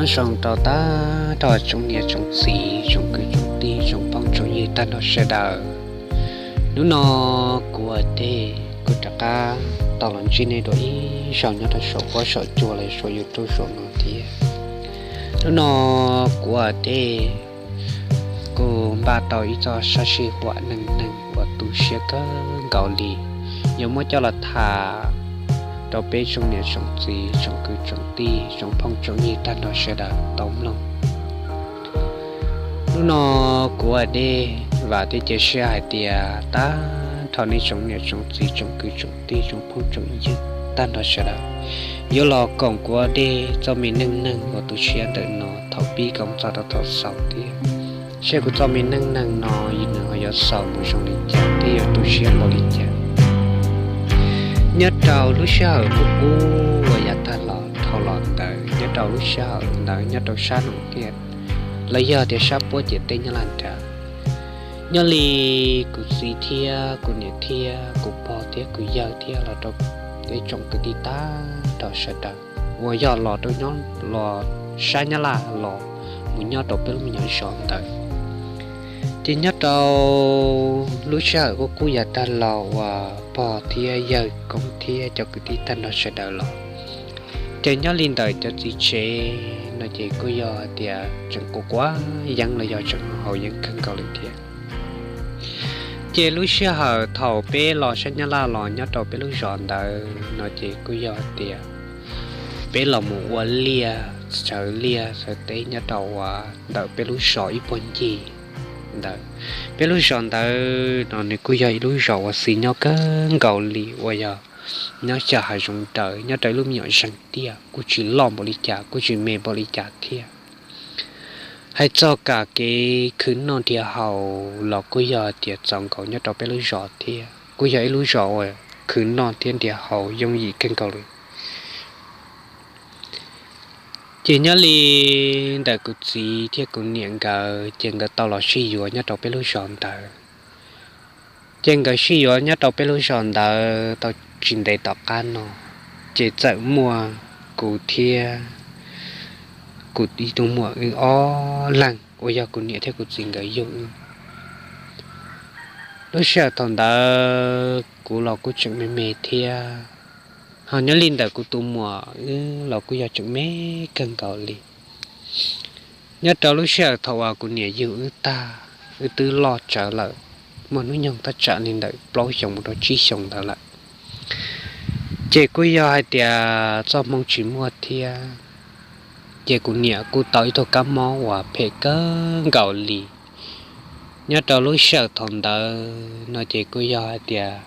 Nyob zoo rau tag nrho tsoom niam tsoom txiv, tsoom kwv tsoom tij, tsoom phooj tsoom ywg tag nrho sawv daws. Hnub no kuv Dej kuj rov qab tau los ntsib nej dua ib zaug nyob rau saum huab saum cua los saum YouTube no thiab. Hnub no kuv Dej kuj npaj tau ib txoj sab sij huam neej neeg uas tu siab kawg nkaus li, yuav muab coj los tham rau peb tsoom niam tsoom txiv, tsoom kwv tsoom tij, tsoom phooj tsoom ywg tag nrho sawv daws tau mloog. Hnub no kuv Dej vam thiab cia siab hais tias tag nrho nej tsoom niam tsoom txiv, tsoom kwv tsoom tij, tsoom phooj tsoom ywg tag nrho sawv daws yuav los koom kuv Dej txoj me neej neeg uas tu siab ntawm no thaum pib kom txog rau thaum xaus thiab. Seb kuv txoj me neej neeg no nws ho yuav xaus mus zoo li cas thiab yuav tu siab npaum li cas. Nyob rau lub sij hawm kub kub uas yav tag los dhau los ntawd, nyob rau lub sij hawm ntawd nyob rau sab Noom Tiaj, los yog tias sab puab ciam teb Nyab Laj nrad, nyob li kuv txiv thiab kuv niam thiab kuv pog thiab kuv yawg thiab los rau ib tsoom kwv tij tag nrho sawv daws uas yog los rau nyob los sab Nyab Laj los mus nyob rau peb lub me nyuam zos ntawd. Ces nyob rau lub sij hawm kub kub yav tag los uas pog thiab yawg koob thiab cov kwv tij tag nrho sawv daws los, ces nyob li ntawm cov txiv tsev no ces kuj yog hais tias tseem quav quav yeeb los yog tseem haus yeeb kawg nkaus li thiab. Ces lub sij hawm thaum peb los sab Nyab Laj los nyob rau peb lub zos ntawd no ces kuj yog hais tias peb los mus ua liaj, sawv liaj sawv teb nyob rau uas ntawm peb lub zos ib puag ncig ntawd. Peb lub zos ntawd no nws kuj yog ib lub zos uas xis nyob kawg nkaus li uas yog nyob xyaw hav zoov ntawd nyob rau ib lub me nyuam zeeg tiaj kuj tsis loj npaum li cas kuj tsis me npaum li cas thiab. Hais txog kam kev khwv noj nrhiav haus los kuj yog tias txaus nkaus nyob rau peb lub zos thiab kuj yog ib lub zos uas khwv noj thiab nrhiav haus yooj yim kawg nkaus li. Ces nyob li ntawm kuv txiv thiab kuv niam nkawd ces nkawd tau los sib yuav nyob rau peb lub zos ntawd. Ces nkawd sib yuav nyob rau peb lub zos ntawd tau tsis ntev tom qab no, ces txawm muaj kuv thiab kuv ib tug muam wb ob leeg uas yog kuv niam thiab kuv txiv nkawd yug wb. Lub sij hawm thaum ntawd kuv los kuj tseem me me thiab, ho nyob li ntawm kuv tus muam wb los kuj yog tseem me kawg nkaus li. Nyob rau lub sij hawm thaum uas kuv niam yug wb tag, wb twb loj tsawv lawm, muaj hnub nyoog thaj tsam li ntawm plaub xyoos mus rau tsib xyoos ntawd lawm, ces kuj yog hais tias txoj hmoo tsis muaj thiab. Ces kuv niam kuj tau ib tug kab mob uas phem kawg nkaus li. Nyob rau lub sij hawm thaum ntawd no ces kuj yog hais tias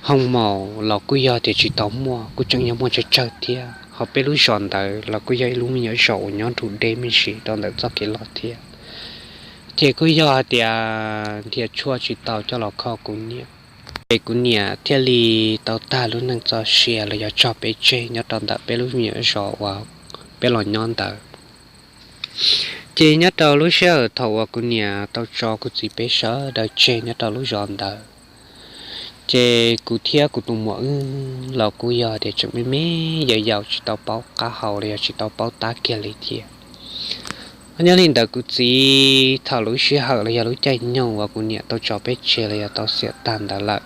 hoo maum los kuj yog tias tsis tau muaj, kuj tseem yog muaj tsawg tsawg thiab. Ho peb lub zos ntawd los kuj yog ib lub me nyuam zos uas nyob nrug deb me ntsis rau ntawm txoj kev los thiab. Ces kuj yog hais tias nrhiav tshuaj tsis tau coj los kho kuv niam, ces kuv niam thiaj li tau tag lub neej txoj sia los yog tso peb tseg nyob rau ntawm peb lub me nyuam zos uas peb los nyob ntawd. Ces nyob rau lub sij hawm thaum uas kuv niam tau tso kuv txiv peb sawv daws tseg nyob rau lub zos ntawd, ces kuv thiab kuv tus muam wb los kuj yog tias tseem me me yau yau tsis tau paub qab hau los yog tsis tau paub tab kiag li thiab. Nyob li ntawd kuv txiv thaum lub sij hawm los yog lub caij nyoog uas kuv niam tau tso peb tseg los yog tau xiam tag ntawd lawm,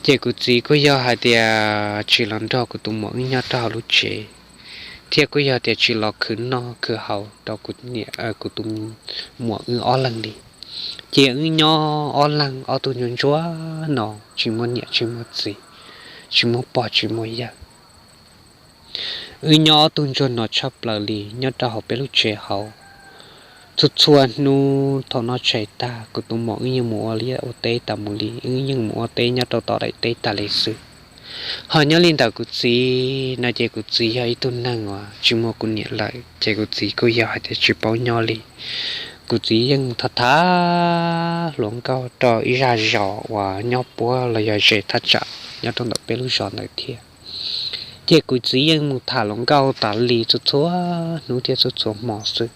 ces kuv txiv kuj yog hais tias tsis los nrog kuv tus muam wb nyob rau hauv lub tsev, thiab kuj yog tias tsis los khwv noj khwv haus rau kuv tus muam wb ob leeg li. Ces wb nyob ob leeg ob tug ntsuag ntsuag no, tsis muaj niam tsis muaj txiv, tsis muaj pog tsis muaj yawg. Wb nyob ob tug ntsuag no tshaj plaws li nyob rau hauv peb lub tsev hauv. Txhua txhua hnub thaum noj tshais tag kuv tus muam wb yeej mus ua liaj ua teb tas mus li, wb yeej mus ua teb nyob rau tom daim teb tas li xwb. Ho nyob li ntawm kuv txiv no ces kuv txiv yog ib tug neeg uas tsis muaj kuv niam lawm ces kuv txiv kuj yog hais tias tsis paub nyob li. Kuv txiv yeej mus tham tham hluas nkauj rau ib zaj zos uas nyob puab los yog ze thaj tsam nyob rau ntawm peb lub zos ntawd thiab. Ces kuv txiv yeej mus tham hluas nkauj tas li txhua txhua hnub thiab txhua txhua hmo xwb.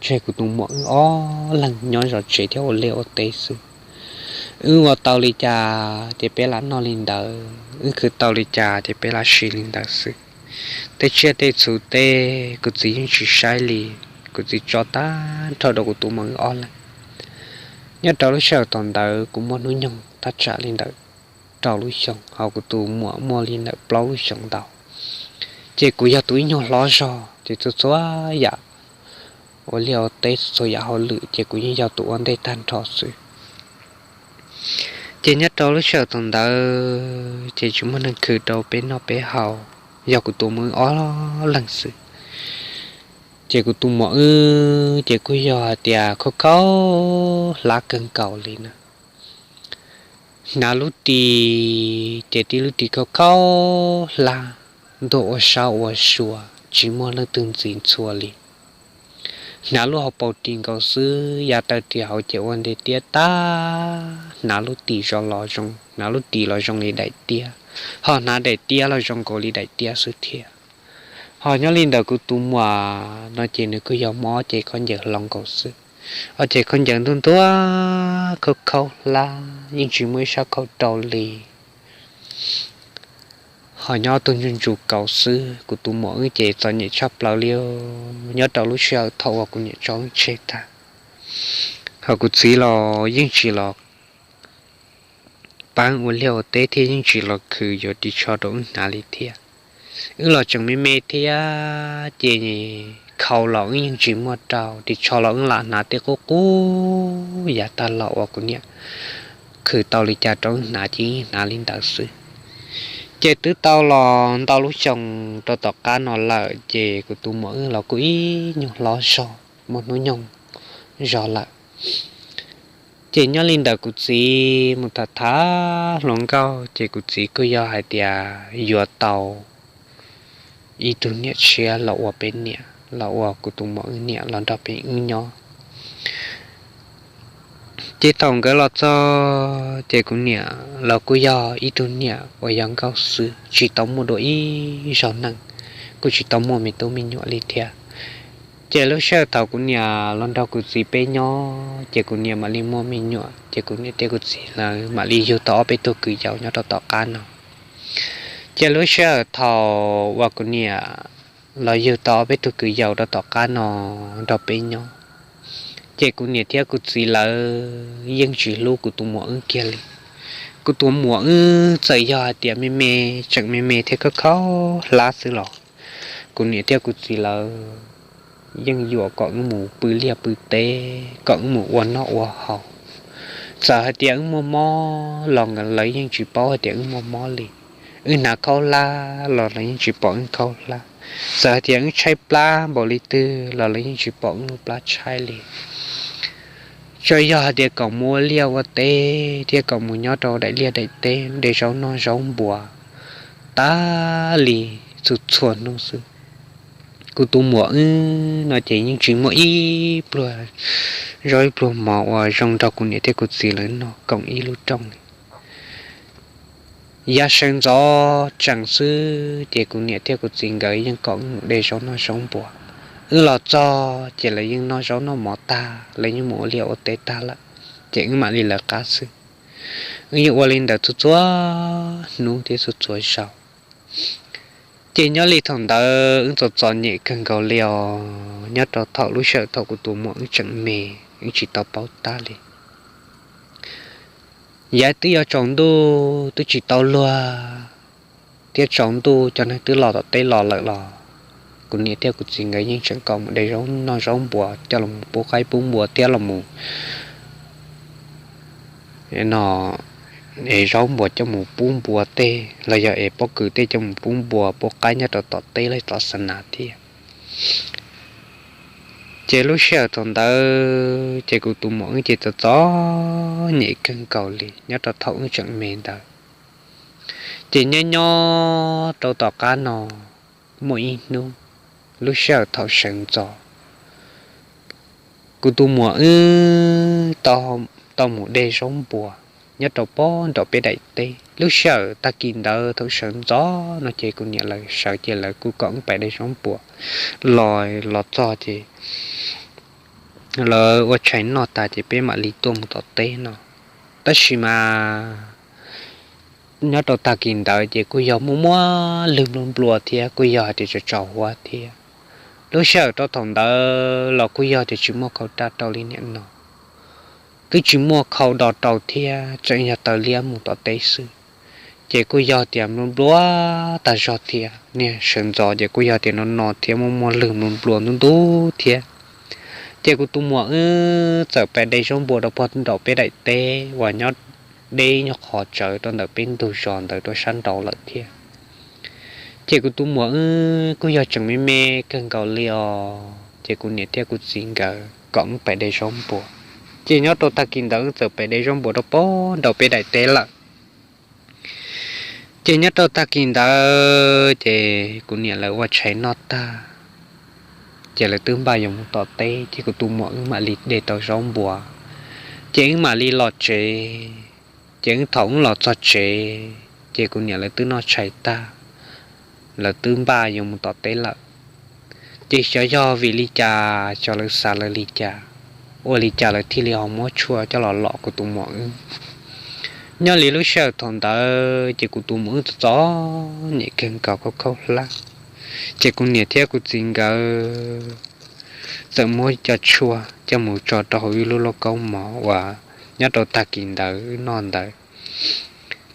Tseg kuv tus muam wb ob leeg nyob zov tsev thiab ua liaj ua teb xwb. Wb ua tau li cas ces peb lam noj li ntawd, wb khwv tau li cas ces peb lam siv li ntawd xwb. Tej tsiaj tej txhu teb kuv txiv yeej tsis saib li, kuv txiv tso tag nrho rau kuv tus muam wb ob leeg. Nyob rau lub sij hawm thaum ntawd kuv muaj hnub nyoog thaj tsam li ntawm rau lub xyoo, ho kuv tus muam muaj li ntawm plaub lub xyoos ntau. Ces kuv yog tus ib nyuag hlob zog, ces txhua txhua yam ua liaj ua teb, txhua txhua yam hauj lwm ces kuv yeej yog tus ua ntej tag nrho xwb. Ces nyob rau lub sij hawm thaum ntawd ces tsis muaj neeg khwv rau peb noj peb haus, yog kuv tus muam wb ob leeg xwb. Ces kuv tus muam wb ces kuj yog hais tias khaub khaub hlab kawg nkaus li na. Hnav lub ris ces tib lub ris khaub khaub hlab, ntuag ua sab ua sua, tsis muaj leej twg ntxiv ntxhua li. Hnav lub hauv paus ris nkaus xwb, yav taw ris hauv ces ua nte tiab tag, hnav lub ris los zoo, hnav lub ris los zoo li daim tiab, ho hnav daim tiab los zoo nkaus li daim tiab xwb thiab. Ho nyob li ntawm kuv tus muam no ces nws kuj yog mob ces khaub ncaws hlob nkaus xwb, ho ces khaub ncaws ntuag ntuag khaub khaub hlab, yeej tsis muaj ib sab khau rau li. Ho nyob tug ntsuj ntsuj kaus xwb, kuv tus muam wb ces txom nyem tshaj plaws li. Nyob rau lub sij hawm thaum uas kuv niam tso wb tseg tag, ho kuv txiv los yeej tsis los pab ua liaj ua teb thiab yeej tsis los khwv yuav ris tsho rau wb hnav li thiab. Wb los tseem me me thiab ces khau los wb yeej tsis muaj rau, ris tsho los wb lam hnav tej qub qub yav tag los uas kuv niam khwv tau li cas rau wb hnav ces wb hnav li ntawd xwb. Ces twb tau los ntau lub xyoo rau tom qab no lawm ces kuv tus muam wb los kuj ib nyuag hlob zog muaj hnub nyoog zog lawm. Ces nyob li ntawm kuv txiv mus tham tham hluas nkauj ces kuv txiv kuj yog hais tias yuav tau ib tug niam tshiab los ua peb niam, los ua kuv tus muam wb niam los nrog peb wb nyob. Ces thaum nkawd los txog ces kuv niam los kuj yog ib tug niam uas yog nkauj xwb, tsis tau muaj dua ib zaug neej, kuj tsis tau muaj me tub me nyuam li thiab. Ces lub sij hawm thaum kuv niam los nrog kuv txiv peb nyob ces kuv niam mam li muaj me nyuam, ces kuv niam thiab kuv txiv lawv mam li yug tau ob peb tug kwv yau nyob rau tom qab no. Ces lub sij hawm thaum uas kuv niam los yug tau ob peb tug kwv yau rau tom qab no nrog peb nyob, ces kuv niam thiab kuv txiv lawv yeej tsis hlub kuv tus muam wb kiag li. Kuv tus muam wb txawm yog hais tias me me, tseem me me thiab khaub khaub hlab xwb los kuv niam thiab kuv txiv lawv yeej yuam kom wb mus pw liaj pw teb, kom wb mus ua noj ua haus. Txawm hais tias wb muaj mob los lawv yeej tsis paub hais tias wb muaj mob li. Wb hnav khaub hlab los lawv yeej tsis pom wb khaub hlab. Txawm hais tias wb tshaib plab npaum li twg los lawv yeej tsis pom wb lub plab tshaib li. Tsuas yog hais tias kom mus ua liaj ua teb thiab kom mus nyob rau daim liaj daim teb de zaub noj zaub npua tas li txhua txhua hnub xwb. Kuv tus muam wb no ces yeej tsis muaj ib pluag zaub ib pluag mov uas zoo nrog kuv niam thiab kuv txiv lawv noj koom ib lub rooj li. Yav sawv ntxov tsees xwb ces kuv niam thiab kuv txiv nkawd yeej kom wb mus de zaub noj zaub npua. Wb los txog ces lawv yeej noj zaub noj mov tag, lawv yeej mus ua liaj ua teb tag lawm, ces wb mam li lawv qab xwb. Wb yeej ua li ntawd txhua txhua hnub thiab txhua txhua zaus. Ces nyob li thaum ntawd wb txom txom nyem kawg nkaus li os, nyob rau thaum lub sij hawm thaum kuv tus muam wb tseem me, wb tsis tau paub tab li. Yav twb yuav tsaus ntuj twb tsis tau luag thiab tsaus ntuj cov neeg twb los tom teb los lawm los kuv niam thiab kuv txiv nkawd yeej tseem kom mus de zaub noj zaub npua coj los pub qaib pub npua thiab los mus no es zaub npua coj mus pub npua tej los yog es pob kws tej coj mus pub npua pub qaib nyob rau tom teb lawm tom xa nas thiab. Ces lub sij hawm thaum ntawd ces kuv tus muam wb ces txom txom nyem kawg nkaus li nyob rau thaum wb tseem me ntawd. Ces nyob nyob rau tom qab no muaj ib hnub, lub sij hawm thaum sawv ntxov, kuv tus muam wb tau mus de zaub npua nyob rau pob nram peb daim teb. Lub sij hawm tag kis ntawd thaum sawv ntxov no ces kuv niam lawv sawv ces lawv kuj kom wb pais de zaub npua los, los txog ces lawv ua tshais noj tas ces peb mam li tuaj mus tom teb no. Tab sis mas Nyob rau tag kis ntawd ces kuj yog muaj muaj lwg nplua nplua thiab kuj yog hais tias tsaus tsaus huab thiab. Lub sij hawm rau thaum ntawd los kuj yog tias tsis muaj khau raj rau li niaj no, twb tsis muaj khau do rau thiab tseem yog taws liab mus tom teb xwb. Ces kuj yog tias nplua nplua tag zog thiab niag sawv ntxov ces kuj yog tias no no thiab muaj muaj lwg nplua nplua ntub ntub thiab. Ces kuv tus muam wb txawm pais de zaub npua rau pog nraum peb daim teb uas nyob deb nyuag qhov tsawv rau ntawm peb ntug zos ntawd rau sab nraud lawm thiab. Ces kuv tus muam wb kuj yog tseem me me kawg nkaus li os, ces kuv niam thiab kuv txiv nkawd kom wb pais de zaub npua. Ces nyob rau tag kis ntawd wb txawm pais de zaub npua rau pog nraum peb daim teb lawm. Ces nyob rau tag kis ntawd ces kuv niam lawv ua tshais noj tag, ces lawv twb npaj yuav mus tom teb, ces kuv tus muam wb mam li de tau zaub npua, ces wb mam li los tsev. Ces wb thaum wb los txog tsev, ces kuv niam lawv twb noj tshais tag, lawv twb npaj yuav mus tom teb lawm. Ces xyov yog vim li cas, xyov lawv xav lawv li cas, ua li cas lawv thiaj li ho muab tshuaj coj los lom kuv tus muam wb. Nyob li lub sij hawm thaum ntawd ces kuv tus muam wb txom txom nyem kawg nkaus khaub khaub hlab. Ces kuv niam thiab kuv txiv nkawd txawm muab cov tshuaj coj mus tso rau hauv wb lub lauj kaub mov uas nyob rau tag kis ntawd wb noj ntawd.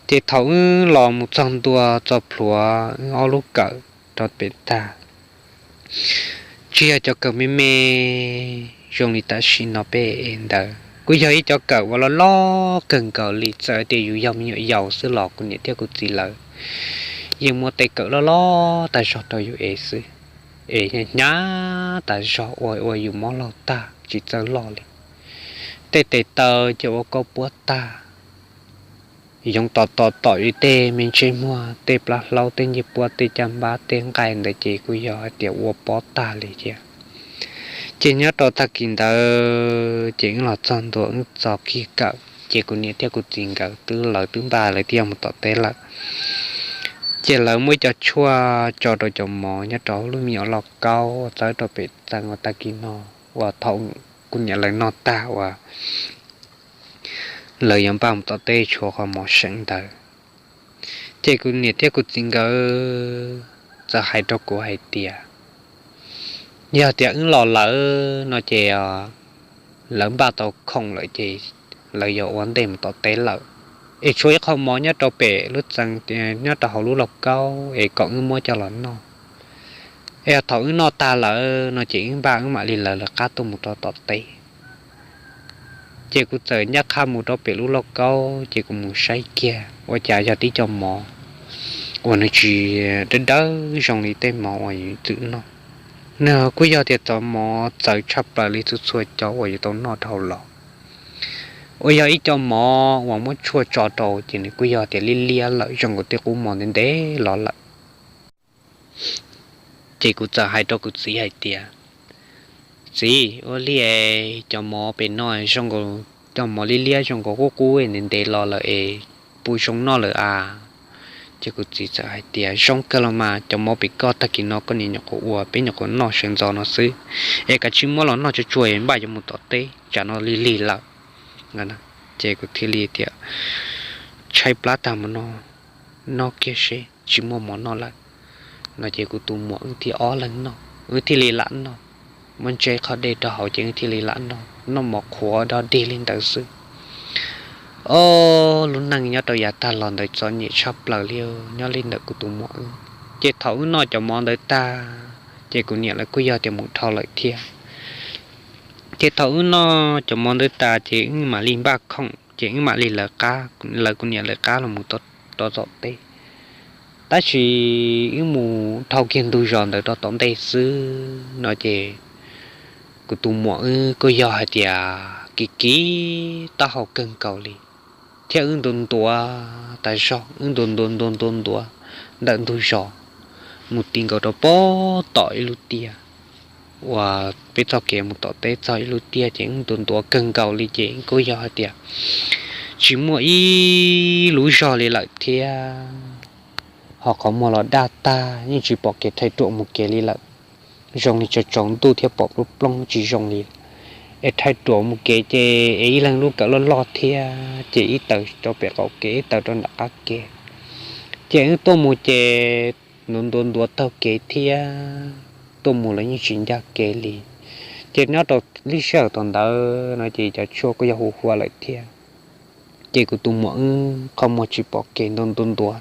Ces thaum wb los mus txog ntua txog plhuav wb ob lub kawm rau pem tag, tsis yog cov kawm me me zoo li tam sim no peb ev ntawd, kuj yog ib cov kawm uas loj loj kawg nkaus li, txawm tias yus yog me nyuam yaus xwb los kuv niam thiab kuv txiv lawv yeej muab tej kawm loj loj tag zog rau yus ev xwb. Es hnyav hnyav tas zog ua ua yus mob laug tag tsis txawj loj li. Tej tes taw ces ua kauj puab tag, yoov tom tom tom li tej me ntsej muag, tej plab hlaub, tej ncej puab, tej caj npab, tej nqaij ntawd ces kuj yog hais tias ua pob tag li thiab. Ces nyob rau tag kis ntawd ces wb los txog ntua wb txo kiag kawm ces kuv niam thiab kuv txiv nkawd twb lawv twb npaj lawv twb yuav mus tom teb lawm. Ces lawv muab ib co tshuaj tso rau cov mov nyob rau hauv lub me nyuam lauj kaub txawb rau pem txee uas tag kis no uas thaum kuv niam lawv noj tag uas lawv yuav npaj mus tom teb tshuav qhov mov seem ntawd. Ces kuv niam thiab kuv txiv nkawd txawm hais rau kuv hais tias, yog tias wb los lawm no ces lawv npaj tau khoom lawm ces lawv yuav ua ntej mus tom teb lawm, es tshuav ib qho mov nyob rau pem lub txee, nyob rau hauv lub lauj kaub es kom wb muab coj los noj. Es yog thaum wb noj tag lawm no ces wb npaj wb mam li lawv lawv qab tuaj mus rau tom teb. Ces kuv txawm ncaj qha mus rau pem lub lauj kaub ces kuv mus saib kiag ua cas yog tib co mov uas nws tsis dawb dawb zoo li tej mov uas yus txwm noj. Nws kuj yog tias cov mov txawv tshaj plaws li txhua txhua cov uas yus tau noj dhau los, uas yog ib co mov uas muab tshuaj tso rau ces nws kuj yog tias liab liab lawm zoo nkaus tej qub mov ntev ntev los lawm. Ces kuv txawm hais rau kuv txiv hais tias, txiv, ua li es cov mov pem no zoo nkaus cov mov liab liab zoo nkaus qub qub ntev ntev los lawm es puas zoo noj lawm a? Ces kuv txiv txawm hais tias, zoo kawg los mas, cov mov pem koj tag kis no koj niam nyuam qhuav ua, peb nyuam qhuav noj sawv ntxov no xwb, es kav tsij muab los noj tsuag tsuag npaj yuav mus tom teb, tsam no lig lig lawm. Ces kuv thiaj li tias, tshaib plab tag mus no, noj kiag seb tsis muaj mov noj lawm no ces kuv tus muam wb thiaj ob leeg noj, wb thiaj li lam noj. Muab ntse qhov dej rau hauv ces wb thiaj li lam noj, noj mov qhuav dog dig li ntawd xwb. Ob, lub neej nyob rau yav tag los ntawd txom nyem tshaj plaws li nyob li ntawm kuv tus muam wb. Ces thaum wb noj cov mov ntawd tag, ces kuv niam lawv kuj yog tias mus dhau lawm thiab. Ces thaum wb noj cov mov ntawd tas ces wb mam li npaj khoom ces wb mam li lawv qab, lawv kuv niam lawv qab los mus rau tom teb. Tab sis wb mus dhau kiag ntug zos ntawd rau tom ntej xwb no ces kuv tus muam wb kuj yog hais tias kiv kiv taub hau kawg nkaus li, thiab wb ntuav ntuav tas zog, wb ntuav ntuav ntuav ntuav ntuav ntawm ntug zos mus ti nkaus rau pem tom ib lub tiaj uas peb txoj kev mus tom teb txog ib lub tiaj ces wb ntuav ntuav kawg nkaus li ces kuj yog hais tias tsis muaj ib lub zog li lawm thiab. Ho qhov muag los daj tag yeej tsis pom kev rhais ruam mus kev li lawm, zoo li tsaus tsaus ntuj thiab pom plooj plooj tsis zoo li. Es rhais ruam mus kev ces es ib leeg lub kawm loj loj thiab ces ib taws rau pem qaum kev ib taws rau nram qab kev. Ces wb tuaj mus ces ntuav ntuav ntuav taug kev thiab, tuaj mus los yeej tsis ncaj kev li. Ces nyob rau lub sij hawm thaum ntawd no ces cov tshuaj kuj yog huv huav lawm thiab. Ces kuv tus muam wb qhov muag tsis pom kev, ntuav ntuav ntuav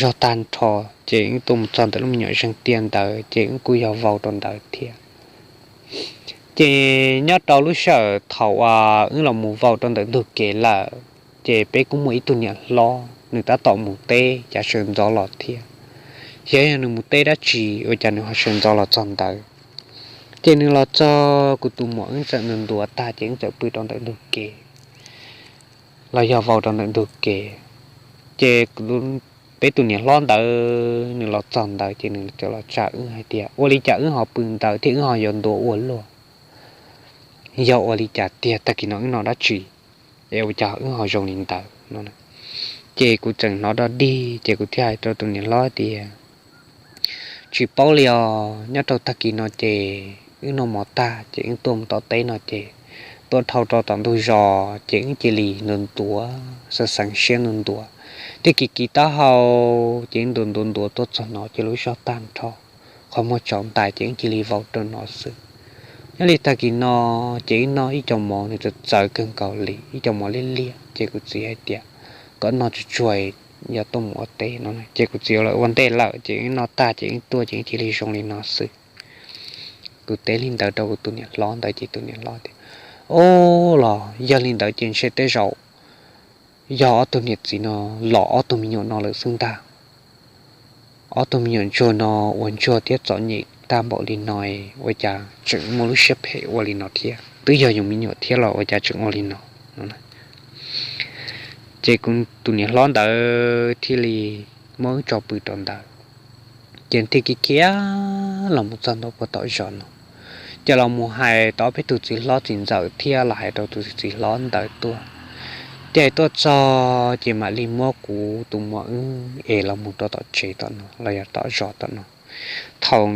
zog tag nrho. Ces wb tuaj mus txog ntawm lub me nyuam zeeg tiaj ntawd ces wb kuj yog vau rau ntawd thiab. Ces nyob rau lub sij hawm thaum uas wb los mus vau rau ntawm ntug kev lawm, ces peb kuj muaj ib tug niam hlob, nws tab tom mus teb, cas sawv ntxov los thiab. Xyov yog nws mus teb dab tsi ua cas nws ho sawv ntxov los txog ntawd. Ces nws los txog, kuv tus muam wb txawm ntuav ntuav tag ces wb txawm pw rau ntawm ntug kev, los yog vau rau ntawm ntug kev. Ces peb tus niam hlob ntawd nws los txog ntawd ces nws txawm los tsa wb hais tias, ua li cas wb ho pw ntawd thiab wb ho yuav ntuav ua luaj? Yog ua li cas tiag, tag kis no wb noj dab tsi es ua cas wb ho zoo li ntawd no? Ces kuv tseem hnov dog dig ces kuv thiaj hais rau tus niam hlob tias, tsis paub li os, nyob rau tag kis no ces wb noj mov tag ces wb tuaj mus tom teb no ces tuaj dhau rau tom ntug zos ces wb cia li ntuav ntuav xav xeev siab ntuav ntuav, thiab kiv kiv taub hau, ces wb ntuav ntuav ntuav tuaj txog no ces lub zog tag nrho, qhov muag tsaus ntais ces wb cia li vau rau no xwb. Nyob li tag kis no ces wb noj ib co mov nws txawv txawv kawg nkaus li, ib co mov liab liab ces kuv txiv hais tias kom noj tsuag tsuag, yog tuaj mus ua teb no ces kuv txiv lawv ua ntej lawm ces wb noj tag ces wb tuaj ces wb cia li zoo li no xwb. Kuv teb li ntawd rau kuv tus niam hlob ntawd ces tus niam hlob tias, o, los yog li ntawd ces ntshe tej zaum yog ob tug niam txiv no los ob tug me nyuam no lawm xwb ntag. Ob tug me nyuam ntsuag no ua ntsuag thiab txom nyem tag npaum li no, ua cas tseem muaj lub siab phem ua li no thiab? Twb yog yus me nyuam thiab los ua cas tseem ua li no? Ces kuv tus niam hlob ntawd thiaj li muab wb tso pw rau ntawd. Ces thiaj kiv kiv los mus txog ntua puag tom zos no, ces los mus hais tau peb tus txiv hlob txiv ntxawm thiab los hais rau tus txiv hlob ntawd tuaj. Ces tuaj txog ces mam li muab kuv tus muam wb es los mus rau tom tsev tom no los yog tom zos tom no. Thaum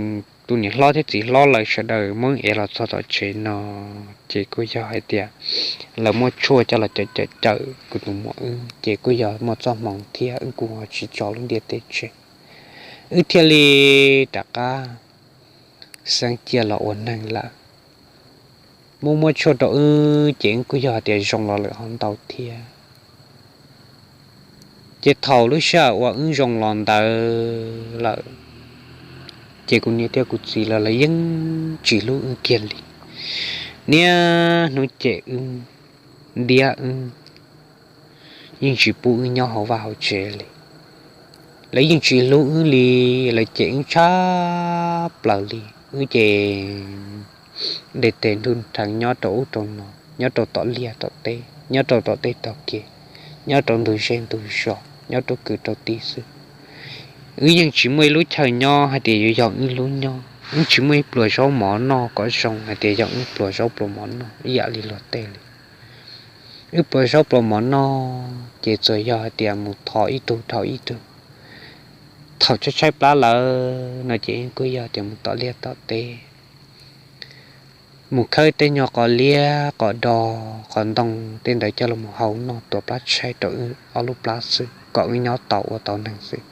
tus niam hlob thiab txiv hlob lawv sawv daws muab wb es los txog tom tsev no, ces kuj yog hais tias lawv muab tshuaj coj los cawm cawm cawm kuv tus muam wb ces kuj yog muaj txoj hmoo thiab wb kuj ho tsis tso lub ntiaj teb tseg. Wb thiaj li rov qab xeeb cia los ua neeg lawm. Muab muab tshuaj rau wb ces wb kuj yog hais tias zoo los lawm ho ntau thiab. Ces thaum lub sij hawm uas wb zoo los ntawd lawm, ces kuv niam thiab kuv txiv los lawv yeej tsis hlub wb kiag li. Niaj hnub cem wb, ntiab wb, yeej tsis pub wb nyob hauv vaj hauv tsev li. Lawv yeej tsis hlub wb li, lawv cem wb tshaj plaws li. Wb ces de tes ntuj nrheev nyob rau ub rau no, nyob rau tom liaj tom teb, nyob rau tom tej tog kev, nyob rau ntug zej ntug zos, nyob rau kwv rau tij xwb. Wb yeej tsis muaj ib lub chaw nyob hais tias yuav yog wb lub nyob, wb tsis muaj ib pluas zaub mov noj kom zoo hais tias yog wb pluas zaub pluas mov noj ib yam li luag tej li. Wb pluas zaub pluas mov noj ces tsuas yog hais tias mus thov ib tug dhau ib tug. Thaum tshaib tshaib plab lawm no ces wb kuj yog tias mus tom liaj tom teb, mus khawb tej nyuag qos liab qos do, qos ntoo tej ntawd coj los hau noj tua plab tshaib rau wb ob lub plab xwb kom wb nyob tau ua tau neeg xwb.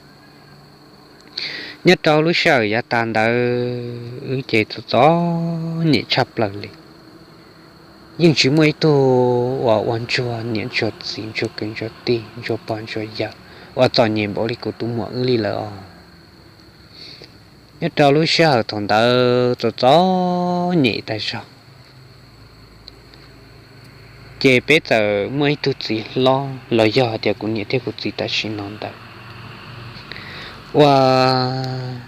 Nyob rau lub sij hawm yav tas ntawd wb ces txom txom nyem tshaj plaws li. Yeej tsis muaj ib tug uas ua ntsuag niam ntsuag txiv ntsuag kwv ntsuag tij ntsuag pog ntsuag yawg uas txom nyem npaum li kuv tus muam wb li lawm os. Nyob rau lub sij hawm thaum ntawd txom txom nyem tas zog, ces peb txawm muaj ib tug txiv hlob los yog hais tias kuv niam thiab kuv txiv tam sim no ntawd, uas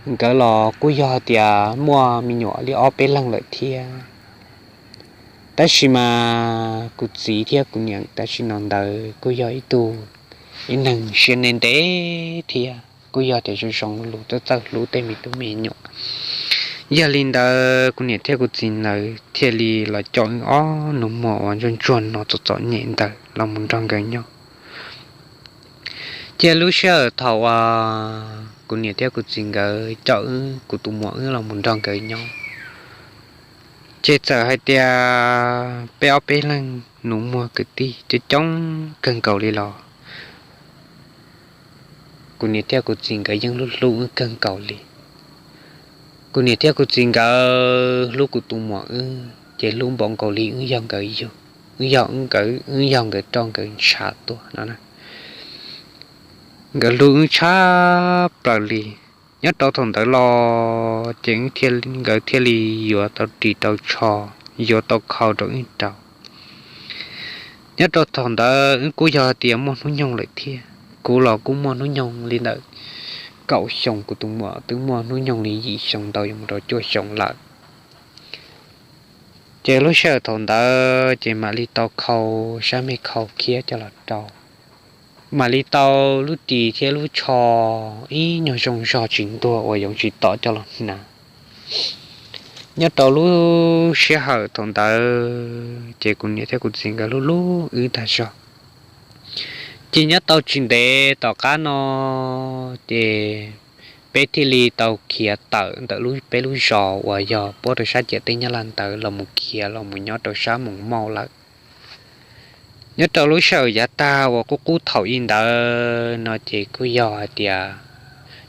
nkawd los kuj yog hais tias muaj me nyuam li ob peb leeg lawm thiab. Tab sis mas kuv txiv thiab kuv niam tam sim no ntawd kuj yog ib tug, ib neeg siab ntev ntev thiab kuj yog tias zoo zoo lus txawj txawj hlub tej me tub me nyuam. Yog li ntawd kuv niam thiab kuv txiv ntawd thiaj li los coj wb ob nus muag uas ntsuag ntsuag no txom txom nyem ntawd los mus nrog nkawd nyob. Ces lub sij hawm thaum uas kuv niam thiab kuv txiv nkawd coj wb kuv tus muam wb los mus nrog nkawd nyob, ces txawm hais tias peb ob peb leeg nus muag kwv tij coob coob kawg nkaus li los Kuv niam thiab kuv txiv nkawd yeej hlub hlub wb kawg nkaus li. Kuv niam thiab kuv txiv nkawd hlub kuv tus muam wb ces hlub npaum nkaus li wb yog nkawd yug, wb yog wb yog nkawd roj nkawd ntshav tuaj no. Nkawd hlub wb tshaj plaws li. Nyob rau thaum ntawd los ces nkawd thiaj li yuav tau ris tau tsho, yuav tau khau rau wb rau. Nyob rau thaum ntawd wb kuj yog tias muaj hnub nyoog lawm thiab, kuv los kuj muaj hnub nyoog li ntawm kaum xyoo, kuv tus muam twb muaj hnub nyoog li yim xyoo ntau yuav mus rau cuaj xyoo lawm. Ces lub sij hawm thaum ntawd ces mam li tau khau sab me khau khiab coj los rau, mam li tau lub ris thiab lub tsho ib nyuag zoo zog tsis ntuag uas yoov tsis tom coj los hnav. Nyob rau lub sij hawm thaum ntawd ces kuv niam thiab kuv txiv nkawd hlub hlub wb tag zog. Ces nyob tau tsis ntev tom qab no ces peb thiaj li tau khiav tawm ntawm peb lub zos uas yog puab rau sab ciam teb Nyab Laj ntawd los mus khiav los mus nyob rau sab Moos Mauj lawm. Nyob rau lub sij hawm yav tag uas qub qub thaum ub ntawd no ces kuj yog hais tias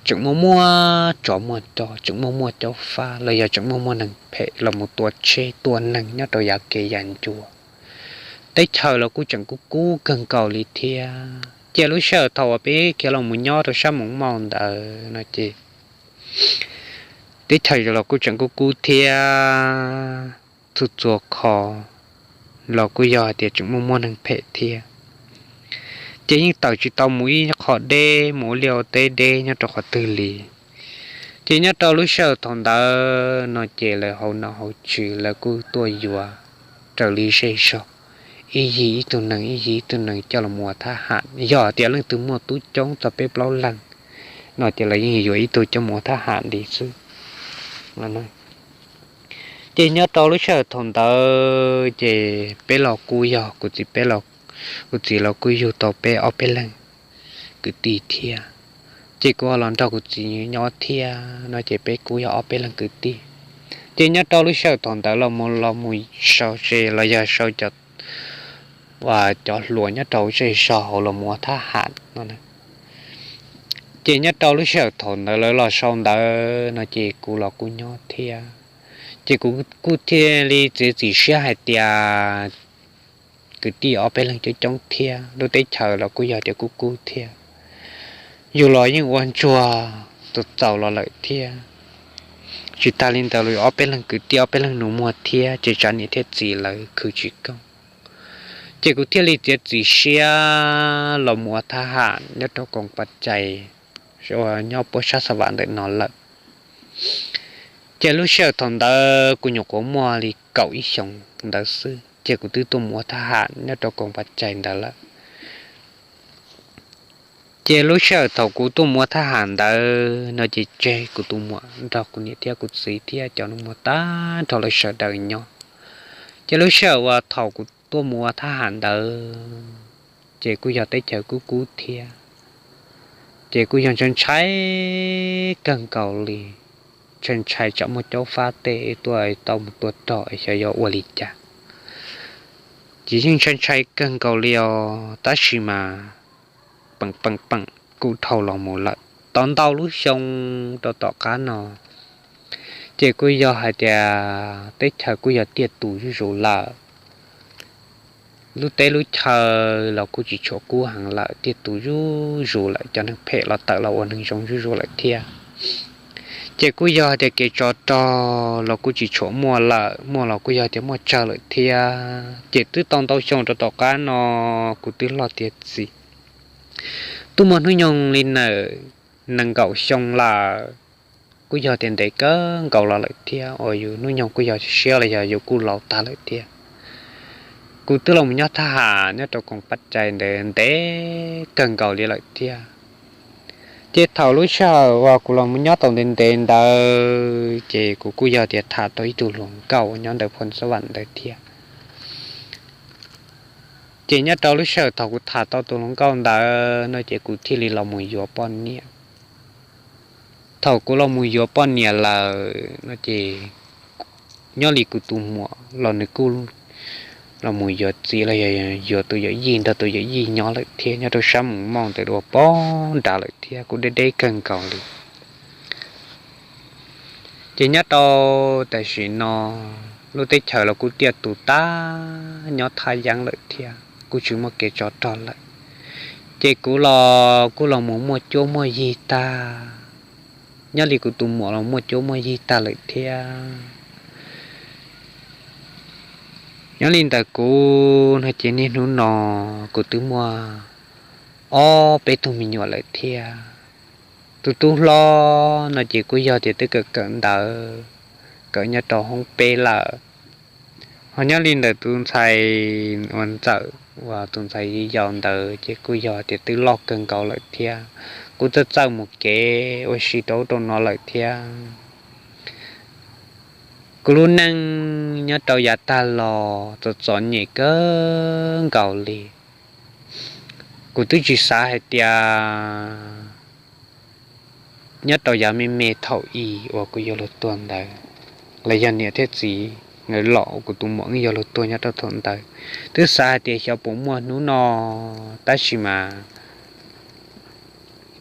tseem muaj muaj tsov muaj rog, tseem muaj muaj caub fab los yog tseem muaj muaj neeg phem los mus tua tsheb tua neeg nyob rau yav kev yav ncua. Teb chaws los kuj tseem kub kub kawg nkaus li thiab. Ces lub sij hawm thaum uas peb khiav los mus nyob rau sab Moos Mauj ntawd no ces teb chaws los kuj tseem kub kub thiab, txhua txhua qho los kuj yog hais tias tseem muaj muaj neeg phem thiab. Ces yeej tawm tsis tau mus ib qho deb, mus ua liaj ua teb deb nyob rau qhov twg li. Ces nyob rau lub sij hawm thaum ntawd no ces lawv hauv nom hauv tswv lawv kuj tuaj yuav raws li zej zog, ib yig ib tug nees ib yig ib tug nees coj los ua thab ham. Yog tias leej twg muaj tub coob txog peb plaub leeg no ces lawv yeej yuav ib tug coj mus ua thab ham li xwb. Ces nyob rau lub sij hawm thaum ntawd ces peb los kuj yog kuv txiv, kuv txiv los kuj yug tau peb ob peb leeg kwv tij thiab. Ces kuv ho los nrog kuv txiv nyob thiab no ces peb kuj yog ob peb leeg kwv tij. Ces nyob rau lub sij hawm thaum ntawd los mus los mus sau se los yog sau cov, uas cov hluas nyob rau zej zog hauv los mus ua thab ham no. Ces nyob rau lub sij hawm thaum ntawd lawv los sau ntawd no ces kuv los kuj nyob thiab. Ces kuv kuj thiaj li txiav txim siab hais tias kwv tij ob peb leeg coob coob thiab, lub teb chaws los kuj yog tias kub kub thiab, yus los yeej ua ntsuag txaus txaus los lawm thiab. Tsis tas li ntawd los ob peb leeg kwv tij ob peb leeg nus muag thiab ces tsam niam thiab txiv lawv khwv tsis kooj. Ces kuv thiaj li txiav txim siab los mus ua thab ham nyob rau koom pas cais uas nyob puab sab Xa Vam ntawm no lawm. Ces lub sij hawm thaum ntawd kuv nyuam qhuav muaj li kaum ib xyoos ntawd xwb ces kuv twb tuaj mus ua thab ham nyob rau koom pas cais ntawd lawm. Ces lub sij hawm thaum kuv tuaj mus ua thab ham ntawd no ces tseg kuv tus muam nrog kuv niam thiab kuv txiv thiab cov nus muag tag nrho lawv sawv daws nyob. Ces lub sij hawm uas thaum kuv tuaj mus ua thab ham ntawd ces kuj yog teb chaws kub kub thiab, ces kuj yog ntshai ntshai kawg nkaus li, ntshai ntshai tsam muaj caub fab tej tuaj tau mus tua rog xyov yuav ua li cas. Ces yeej ntshai ntshai kawg nkaus li os, tab sis mas peem peem peem kuj dhau los mus lawm tau ntau lub xyoo rau tom qab no. Ces kuj yog hais tias teb chaws kuj yog tiaj tus zuj zus lawm, lub teb lub chaw los kuj tsis tshua kub heev lawm, tiaj tus zuj zus lawm, cov neeg phem los tawm los ua neeg zoo zuj zus lawm thiab. Ces kuj yog tias kev tsov rog los kuj tsis tshua muaj lawm, muaj los kuj yog tias muaj tsawg lawm thiab. Ces twb tau ntau xyoo rau tom qab no kuv twb loj tiav txiv, twb muaj hnub nyoog li nees nkaum xyoo lawm, kuj yog tias ntev kawg nkaus los lawm thiab, uas yus hnub nyoog kuj yog siab los yog yus kuj laus tag lawm thiab. Kuv twb los mus nyob thab ham nyob rau koom pas cais ntawd ntev kawg nkaus li lawm thiab. Ces thaum lub sij hawm uas kuv los mus nyob tau ntev ntev ntawd ces kuv kuj yog tias tham tau ib tug hluas nkauj nyob ntawm Phoo Xab Vam ntawd thiab. Ces nyob rau lub sij hawm thaum kuv tham tau tus hluas nkauj ntawd no ces kuv thiaj li los mus yuav poj niam. Thaum kuv los mus yuav poj niam lawm no ces nyob li kuv tus muam los nws kuj los mus yuav txiv los yog yuav tus yawm yij nrog tus yawm yij nyob lawm thiab, nyob rau sab mus moj ntawd dua pog nrad lawm thiab, kuj deb deb kawg nkaus li. Ces nyob rau tam sim no lub teb chaws los kuj tiaj tus tag, nyob thaj yeeb lawm thiab, kuj tsis muaj kev tsov rog lawm. Ces kuv los kuj los mus muaj cuab muaj yig tag, nyob li kuv tus muam los muaj cuab muaj yig tag lawm thiab. Nyob li ntawm kuv no ces niaj hnub no kuv twb muaj ob peb tug me nyuam lawm thiab. Tus tub hlob no ces kuj yog tias twb kawm kawm ntawv, kawm nyob rau hoob peb lawm. Ho nyob li ntawm tus ntxhais uas ntxawm uas tus ntxhais yau ntawd ces kuj yog tias twb loj kawg nkaus lawm thiab, kuj txawj txawj mus kev ua si rau ub rau no lawm thiab. Kuv lub neej nyob rau yav tag los txom txom nyem kawg nkaus li. Kuv twb tsis xav hais tias nyob rau yav me me thaum i uas kuv yuav luag tuag ntawd, los yog niam thiab txiv nkawd los kuv tus muam wb yuav luag tuag nyob rau thaum ntawd, twb xav hais tias xyov puas muaj hnub no, tab sis mas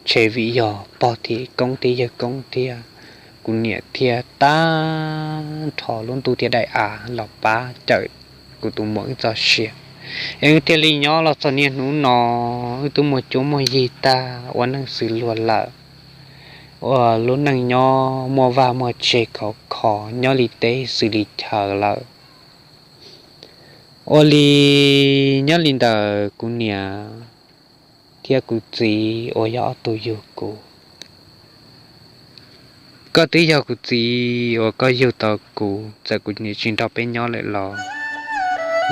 ntshe vim yog pog thiab koob thiab yawg koob thiab kuv niam thiab tag nrho lub ntuj thiab daim av los pab cawm kuv tus muam wb txoj sia, es wb thiaj li nyob los txog niaj hnub no. Wb twb muaj cuab muaj yig tag, ua neej xws luag lawm, ua lub neej nyob muaj vaj muaj tse khov kho, nyob li teb xws li chaw lawm. Ua li nyob li ntawm kuv niam thiab kuv txiv uas yog ob tug yug kuv. Koj twb yog kuv txiv uas koj yug tau kuv, txawm kuv niam tsis nrog peb nyob lawm los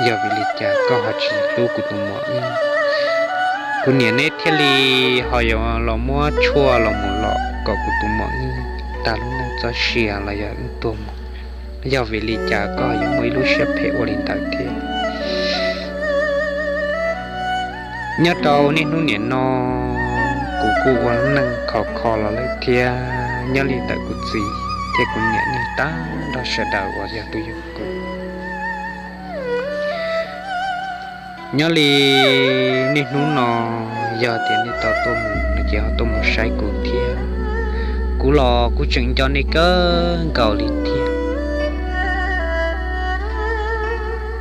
yog vim li cas koj ho tsis hlub kuv tus muam wb? Kuv niam neb thiaj li ho yuav los muab tshuaj los mus lom kom kuv tus muam wb tag lub neej txoj sia los yog wb tuag mus, yog vim li cas koj yuav muaj ib lub siab phem ua li ntawd thiab? Nyob rau niaj hnub nim no, kuv kuj ua neej khov kho los lawm thiab, nyob li ntawm kuv txiv thiab kuv niam nej tag nrho sawv daws uas yog tus yug kuv. Nyob li niaj hnub no, yog tias nej tau tuaj mus no ces ho tuaj mus saib kuv thiab. Kuv los kuv tseem nco nej kawg nkaus li thiab.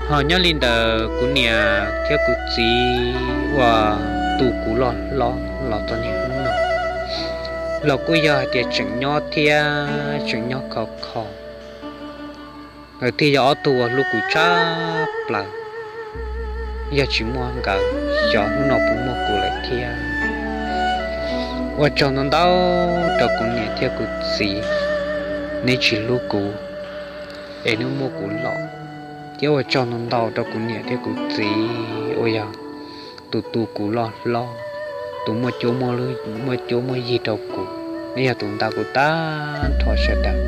Ho nyob li ntawm kuv niam thiab kuv txiv uas tu kuv loj hlob los txog niaj hnub no, los kuj yog hais tias tseem nyob thiab tseem nyob khov kho. Nkawd thiaj yog ob tug uas hlub kuv tshaj plaws. Yog tsis muaj nkawd, xyov hnub no puas muaj kuv lawm thiab. Ua tsaug ntau ntau rau kuv niam thiab kuv txiv, neb tsis hlub kuv es neb muab kuv lom. Thiab ua tsaug ntau ntau rau kuv niam thiab kuv txiv uas yog tus tu kuv loj hlob, tus muaj cuab muaj yig rau kuv, neb yog tus ntaus kuv tag nrho sawv daws.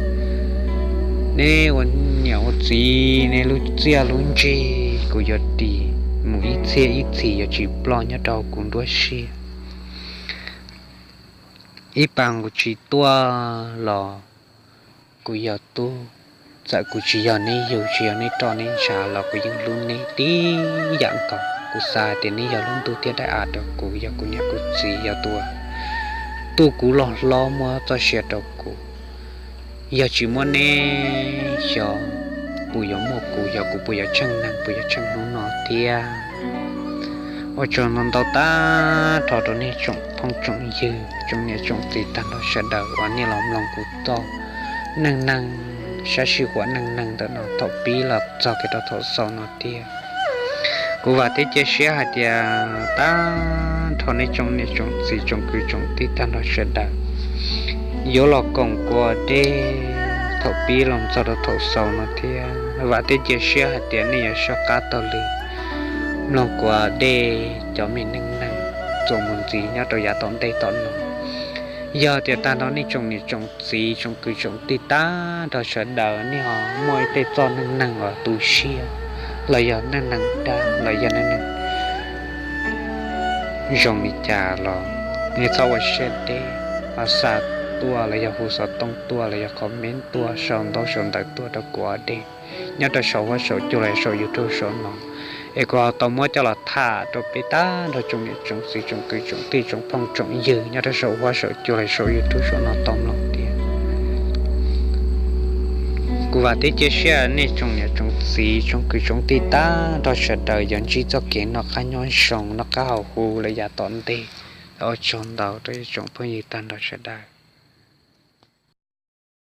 Neb ua niam ua txiv, neb lub txiaj lub ntsig kuv yuav ris mus ib txhiab ib txhis yuav tsis ploj nyob rau kuv nruab siab. Ib pas kuv tsis tuaj los kuv yog tub, txawm kuv tsis yog neb yug, tsis yog neb roj neb ntsha los kuv yeej hlub neb tib yam nkaus. Kuv xav hais tias neb yog lub ntuj thiab daim av rau kuv, yog kuv niam kuv txiv, yog tus tu kuv loj hlob muab txoj sia rau kuv. Yog tsis muaj neb, xyov puas yuav muaj kuv, yog kuv puas yuav tsheej neeg, puas yuav tsheej hnub no thiab. Ua tsaug ntau ntau tag nrho rau nej tsoom phooj tsoom ywg, tsoom niam tsoom txiv tag nrho sawv daws uas nej los mloog kuv txoj neej neeg, sab sij huam neej neeg ntawm no thaum pib los txog kiag rau thaum xaus no thiab. Kuv vam thiab cia siab hais tias tag nrho nej tsoom niam tsoom txiv tsoom kwv tsoom tij tag nrho sawv daws yuav los koom kuv ua dej thaum pib los txog rau thaum xaus no thiab. Vam thiab cia siab hais tias nej yuav soj qab taug lw mloog kuv ua dej cov me neej neeg txuas mus ntxiv nyob rau yav tom ntej tom no. Yog tias tag nrho nej tsoom niam tsoom txiv tsoom kwv tsoom tij tag nrho sawv daws nej ho muaj ib tej txoj neej neeg uas tu siab, los yog neej neeg dag, los yog neej neeg zoo li cas los nej txhob ua siab deb, ho xa tuaj los yog hu xov tooj tuaj los yog comment tuaj, sau ntaub sau ntawv tuaj rau kuv ua dej nyob rau saum huab saum cua los yog saum YouTube saum no. es kuv ho tau muab coj los tham rau peb tag nrho tsoom niam tsoom txiv tsoom kwv tsoom tij tsoom phooj tsoom ywg nyob rau saum huab saum cua los saum YouTube saum no tau mloog thiab. Kuv vam thiab cia siab nej tsoom niam tsoom txiv tsoom kwv tsoom tij tag nrho sawv daws yuav ntsib txoj kev noj qab nyob zoo noj qab haus huv lawm yav tom ntej. Ua tsaug ntau rau ib tsoom phooj ywg tag nrho sawv daws.